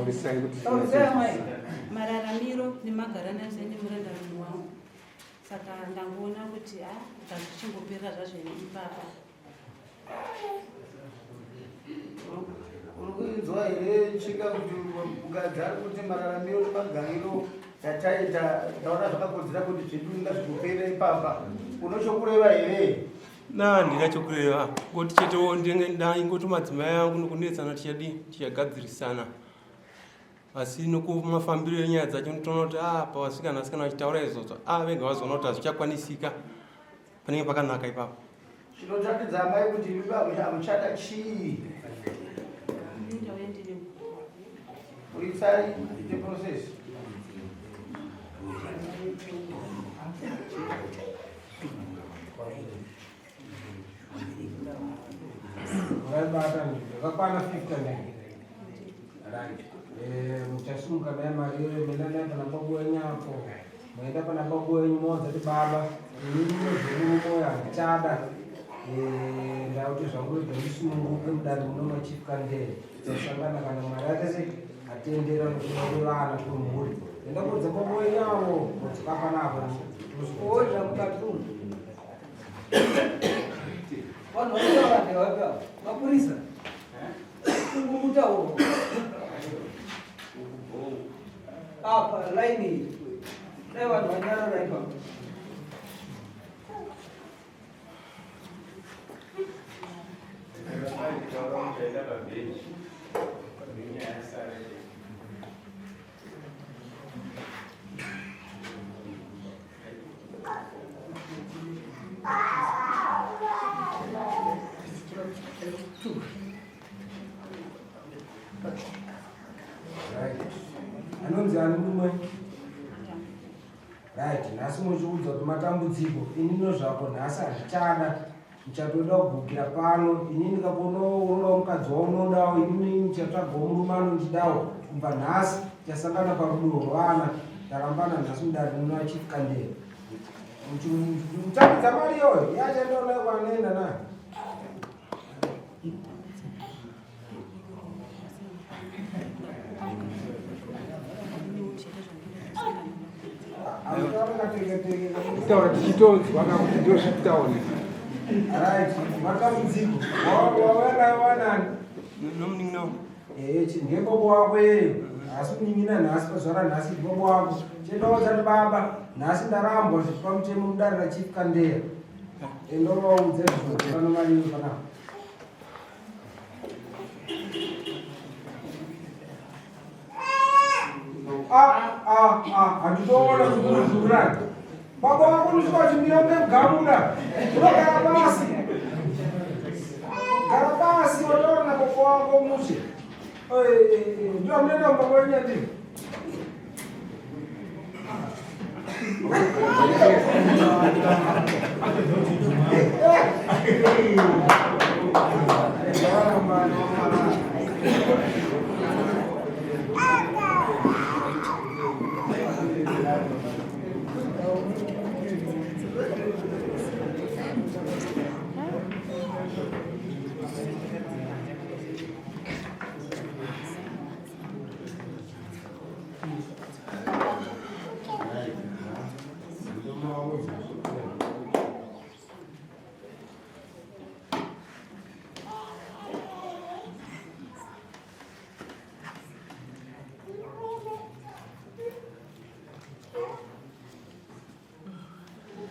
Taurisai kuti Taurisai amai. Mararamiro nemagarano ese nemurandarume wangu. Saka ndangoona kuti a ngazvichingopera zvazvo ipapa. Uri kuinzwa here chinga kuti mukadzi ari kuti mararamiro nemagariro yataita ndaona zvakakodzera kuti zvedu ngazvingopere ipapa. Unochokureva here? Na ndina chokureva ngoti chete ndenge ndaingoti madzimai angu nokunetsana tichadii tichagadzirisana asi nokumafambiro enyaya dzacho ndinotoona kuti a ah, pavasikana asikana vachitaura izvozvo a ah, vega vazoona kuti hazvichakwanisika panenge pakanaka ipapo. Chinotatidza amai kuti imi hamuchada chii? Buritsai ite process. Vaibata zvakakwana 50 nene. Right. Eh, muchasimuka naye mari iyoyo menda naye pana baba wenyu apo. Moenda pana baba wenyu moudza kuti baba inini nezvemurume uyo handichada. Eh, ndakuti zvangu rega ndisununguke mudare muno machief Kandere. Tichasangana kana Mwari aita sei atendera nokuda kwevana kwemhuri. Enda kuudza baba wenyu avo modzoka panapa. Oza mukati umu. Vanhu vanotaura ndevapi ava? Mapurisa. Kungomutauro. Apa line iyi. Dai vanhu vanyarara ipapo. Anonzi ani murume? Right, nhasi muchiudza kuti matambudziko ini nozvako nhasi hazvichada ndichatoda kugukira pano ini ndikakuonawo unodawo mukadzi waunodawo inini ndichatsvagawo murume anondidawo kubva nhasi tichasangana parudo rwevana tarambana nhasi mudare muno achief kandera mutambidza mari iyoyo yachandonayo kwaanoenda nayo Kutaura tichitonzwa ka kuti ndozvitaura. Right, matambudziko. Wauya nayo wanani? Nomunin'ina wangu. Eh, ndebobo wako yeyo. Asi munin'ina nhasi pazuva ranhasi bobo wako. Chendoudza kuti baba, nhasi ndarambwa zviri pamutemo mudare raChief Kandeya. Endovaudza izvozvo pano mari panapa. Handitoona kukuruzurani baba wako unosvika uchimira kunge mugamuda unogara pasi gara pasi wataura nababa wako mushe ndiwa munoenda kumba kwenyu andii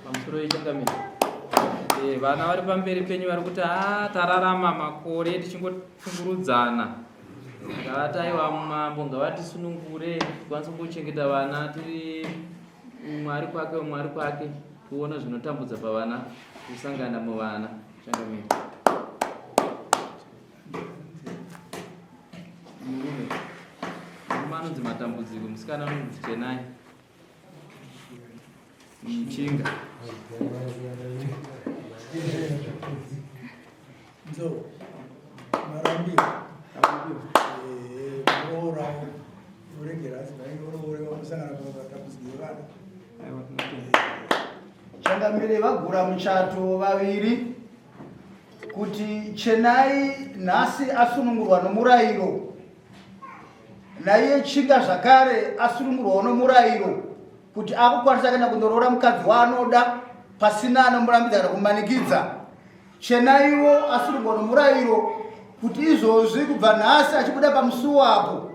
Pamusoro yechangamire. Eh, vana vari pamberi penyu vari kuti ah, tararama makore tichingoshungurudzana. Ngavati aiwa mambo ngavatisunungure tikwanise kungochengeta vana tiri umwe ari kwake umwe ari kwake tione zvinotambudza pavana kusangana muvana changamire. Murume murume anonzi matambudziko musikana anonzi chenai. Mchinga. Nzo. Marambira. Eh, muroora uregera asi vainoroore vanosangana pamatambudziko evana. Changamire vagura muchato vaviri kuti Chenai nhasi asunungurwa nomurayiro. Naiye Chinga zvakare asunungurwawo nomurayiro kuti akukwanisa kuenda kundoroora mukadzi waanoda pasina anomurambidza kana kumanikidza. Chenaiwo asunungurwa nomurayiro kuti izvozvi kubva nhasi achibuda pamusuwo apo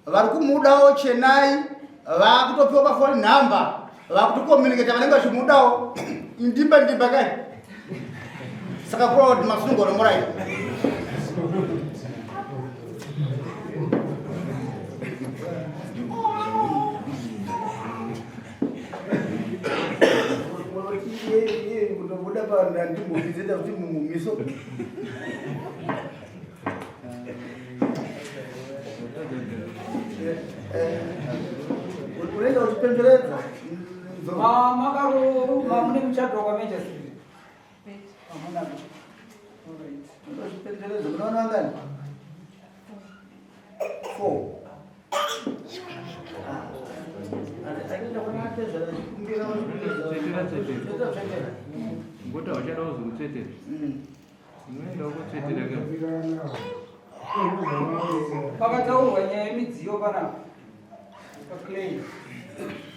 vari kumudawo Chenai vakutopiwa pafoni nhamba vakutokomuniketa vanenge vachimudawo indimba ndimba kai saka kureva kuti masunungurwa nomurayiro. Kutobuda pandandimbobizeta kuti mumumiso. Unoenda uchipemberedza. Makaruma mune muchato wakameja sei? Hamuna. Alright. Uchipemberedza unoona vangani? 4. Ngoti hauchada kuzokutsvetera. Unoenda kutsvetera ka. Pakataurwa nyaya yemidziyo panapa. Paclaim.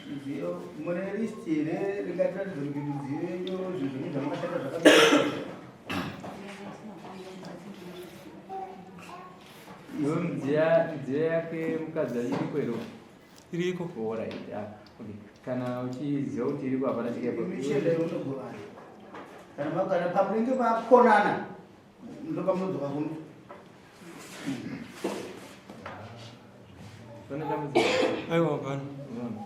Midziyo mune list here ringatiratidza kuti midziyo yenyu zvinhu zvenyu zvamakashanda zvakadai? Iwe midziya midziyo yake mukadzi iriko here? Iriko. Alright. Ah, okay. Kana uchiziva kuti iriko hapana chikaipa. Michele unogovana. Kana makana pamunenge makonana ndopamunodzoka kuno. Pane dambudziko. Aiwa hapana. Unoona?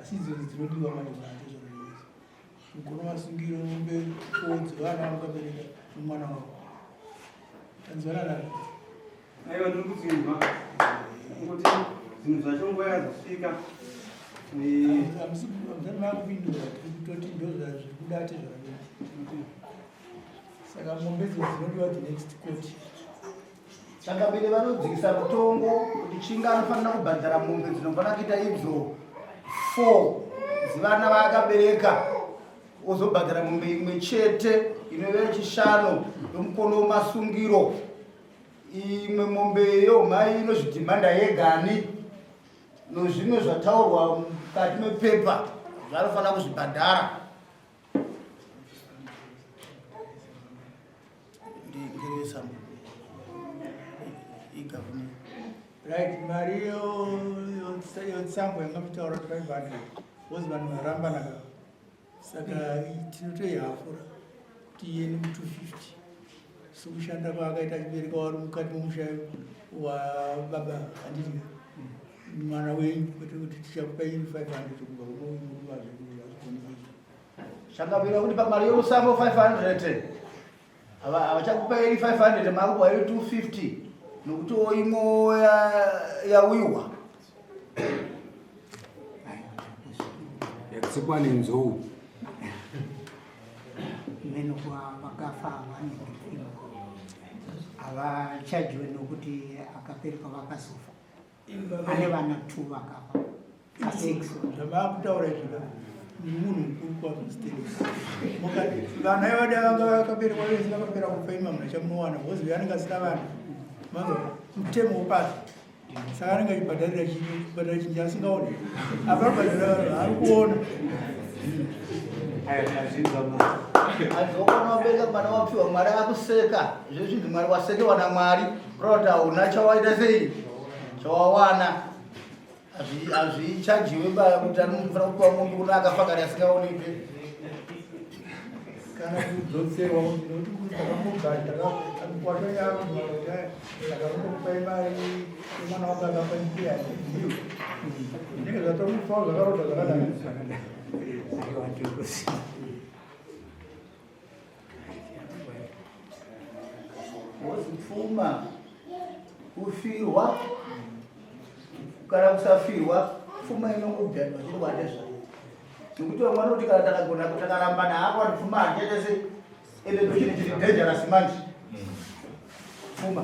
Asi idzodzo dzinodiwa manje manje Mukuru masungiro mombe kodzi vana vakabereka nomwana wavo. Tanzwanana. Aiwa ndiri kudzinzwa. Ngokuti zvinhu zvacho nguva yazosvika. Hamusati makupindura tiri kutoti ndozvazviri kuda tezvakadai. Saka mombe idzo dzinodiwa the next court. Changamire vanodzikisa mutongo kuti Chinga anofanira kubhadhara mombe dzinokwana kuita idzo 4 dzivana vaakabereka ozobhadhara mombe imwe chete inove yechishanu yomukono wemasungiro. Imwe mombe yehumai inozvidhimanda yegani nozvimwe zvataurwa mukati mepepa zvaanofanira kuzvibhadhara. Right, mari yotsambo yanga mutaura kuti 500 because vanhu varambana ka saka tinotoihafura kuti iyeni mu 250 sokushanda kwaakaita achibereka wari mukati momusha wababa handiti mwana wenyu kwete kuti tichakupa iri 500 kubva kunomurume azvikuonekei Chakabira kuti pamari yemusango 500 havachakupa iri 500 makupa iri 250 nokuti imwe yawiwa yatsikwa nenzou meno vakafa vanenge havachajiwe nokuti akaperekwa vakazofa ane vana two vakafa kasix Zvamaakutaura izvi ka munhu mukuru kwazvo Steve. Mukati vana ivada vanga vakaberekwa vese vakapera kufa imi hamuna chamunowana because uyo anenge asina vana. Manzwa mutemo wopasi. Saka anenge achibhadharira chinhu kubhadhara chinhu chaasingaoni. Apa arikubhadhara vanhu ari kuona. Adzokona wabereka mwana wapiwa mwari akuseka zvezvinzi mwari wasekewa namwari kureva kuti hauna chawaita sei chawawana hazvichajiwe kuti anofanira kupiwa mombe kuno akafa kare asingaonekwe kana kudzoserwa nokuti ndakamubhadhara ndakamupa mari yemwana wangu akafa ndiyo zvinenge zvatomupawo zvakarodha zvakadai. Pfuma, kufirwa kana kusafirwa, pfuma inongobhadharwa chiri kwatezva. Nekuti vamwe vanoti kana takagona takarambana hako vanhu pfuma handichaita sei, ende ndochinhu chiri dangerous manje pfuma.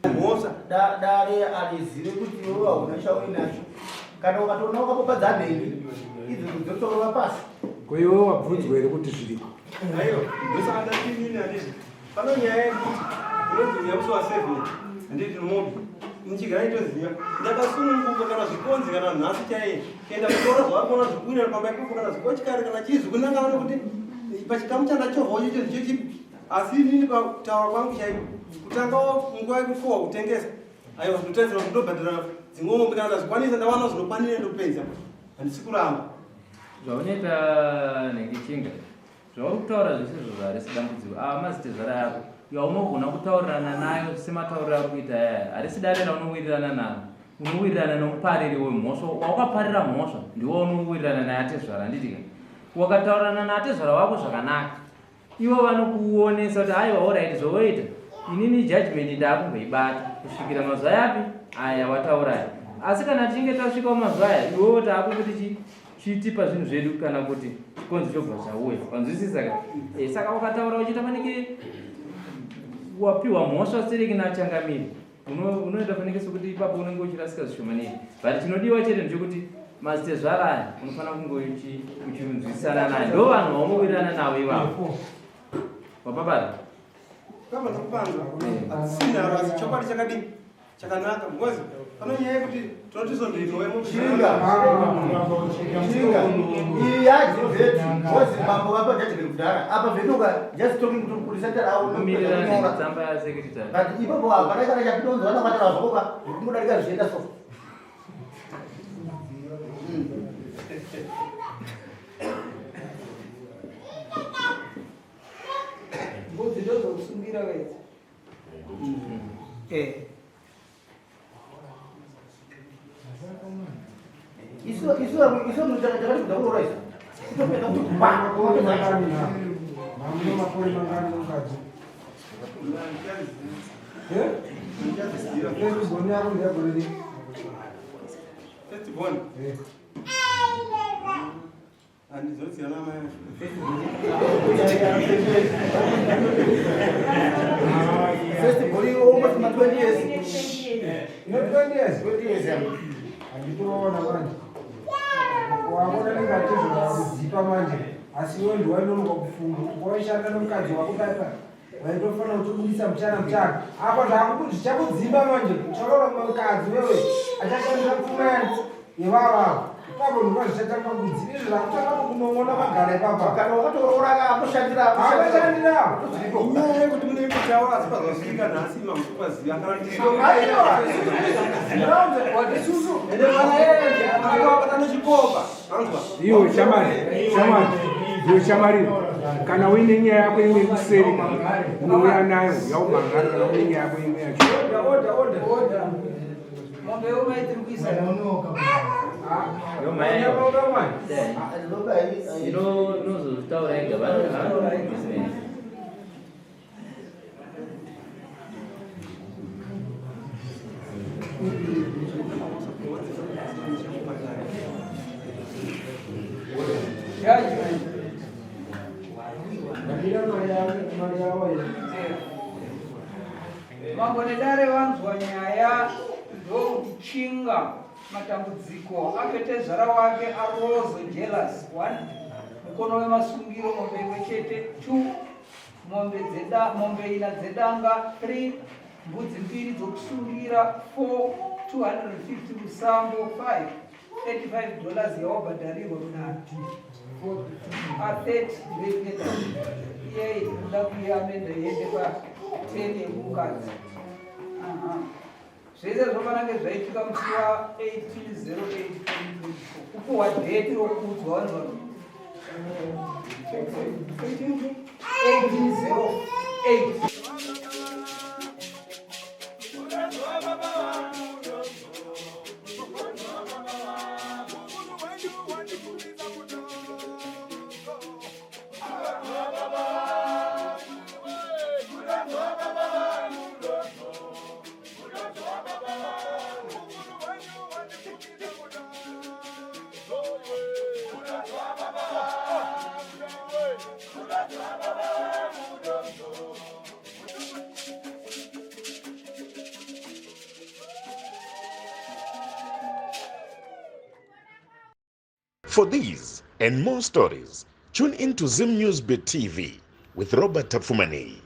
Mhosva. Dare harizive kuti iwe hauna chauinacho. Kana ukatoona wakapopadza nhengi idzo dzotorova pasi. Ko iwe wabvunzwa here kuti zviriko? Aiwa, ndosaka ndati inini handiti pano nyaya yekuti unonzi uya musi wa7 handiti nomombe nichigara itoziva ndakasununguka kana zvikonzi kana nhasi chaiye kuenda kutora zvavakuona zvikuinira pamba ipopo kana zvikochikari kana chii zvikunangana nokuti pachikamu chandachovha ichocho ndicho chipi. Asi inini pakutaura kwangu chaiko kutanga nguva yekukohwa kutengesa, aiwa, ndinotarisira kuti ndobhadhara dzimwe mombe kana ndazvikwanisa, ndawana zvinokwanira ndopedza, handisi kuramba. Zvaunoita nenge chinga zvauri kutaura zvese izvozvo harisi dambudziko. Ava mazitezvara yako yaunogona kutaurirana nayo sematauriro ari kuita ayaya. Harisi dare raunowirirana naro, unowirirana nomupariri wemhosva waukaparira mhosva, ndiwo unowirirana naye atezvara, handitika? Wakataurirana naatezvara wako zvakanaka, ivo vanokuonesa kuti aiwa, alright, zvowoita inini judgment ndaakumboibata kusvikira mazuva yapi aya watauraya. Asi kana tichinge tasvikawo mazuva aya, iwewo taakukuti chitipa zvinhu zvedu kana kuti chikonzi chobva chauya. Wanzwisisa ka? Saka wakataura uchiita fanike wapiwa mhosva sereki nachangamiri, unoita fanike sekuti ipapo unenge uchirasika zvishomanei, but chinodiwa chete ndechekuti mazitezvara aya unofanira kunge uchinzwisisana naye, ndo vanhu vaunowirirana navo ivavo wapapari. Kama ndokupanga hatisina, asi chokwadi chakadii chakanaka because pano nyaya yekuti tinoti Chinga. Chinga. Iyi yadhibheti because mambo vapa judgment kudhara. Apa zveduka just talking to kurisatara avo. Kumirirana netsamba yasecretary. But ipapo hapana kana chatinonzwa nakataura zvokoka zvekungodarika zvichienda so. Mbudzi ndozokusungira wedzi. Isu takati kuda kuroora isu. Kutopedza kuti pa. Makore mangani na? Mamune makore mangani nomukadzi? Eh? First born yako ndeyagore rii? First born? Eh. Handizotsira namai acho. First born almost ma 20 years. Ine 20 years? 20 years, yeah. Handitoona manje. Wakona nengatezvaakudzipa manje. Asi iwe ndiwe wainonoka kufunga. Waishanda nomukadzi wako paipa. Waitofanira kutobudisa muchana muchana. Apa zvichakudzimba manje. Uchakaura mukadzi wewe. Achashandisa pfuma yani yevavavo. Ipapo ndikuva zvichatanga kudzimba. Izvo zvakutanga kunon'ona magara ipapa. Kana wakatoroora akushandira. Akashandira. Inyaya yekuti munenge kutaura asi pazosvika nhasi mamukupaziva kana Aiwa. Isusu. Ende mwana yeye akawabata nechikopa anzwa. Iwe shamari, shamari, iwe shamari, kana uine nyaya yako imwe yekuseri unouya nayo yaumhangari kana uine nyaya yako imwe yacho. Order, order, order. Order. Mombe yomai tiri kuisa. Yo mai. Inozozvitaura ega vanhu. Judgment. Ndabira mari yavo iyi. Mambo nedare vanzwa nyaya ndokuchinga matambudziko apetezvara wake arozo jealous. 1 mukono wemasungiro mombe imwe chete. 2 mombe ina dzedanga. 3 mbudzi mbiri dzokusungira. 4 250 rusambo. 5 $35 yawabhadharirwa munhati a30 ndoineta iyei kuda kuiamenda iende pa10 yemukadzi. Aha. Zvese zvofanange zvaitika musi wa18 08 2024 kupuhwa date rokuudzwa vanhu 1808. For these and more stories, tune in to Zim News Bit TV with Robert Tafumani.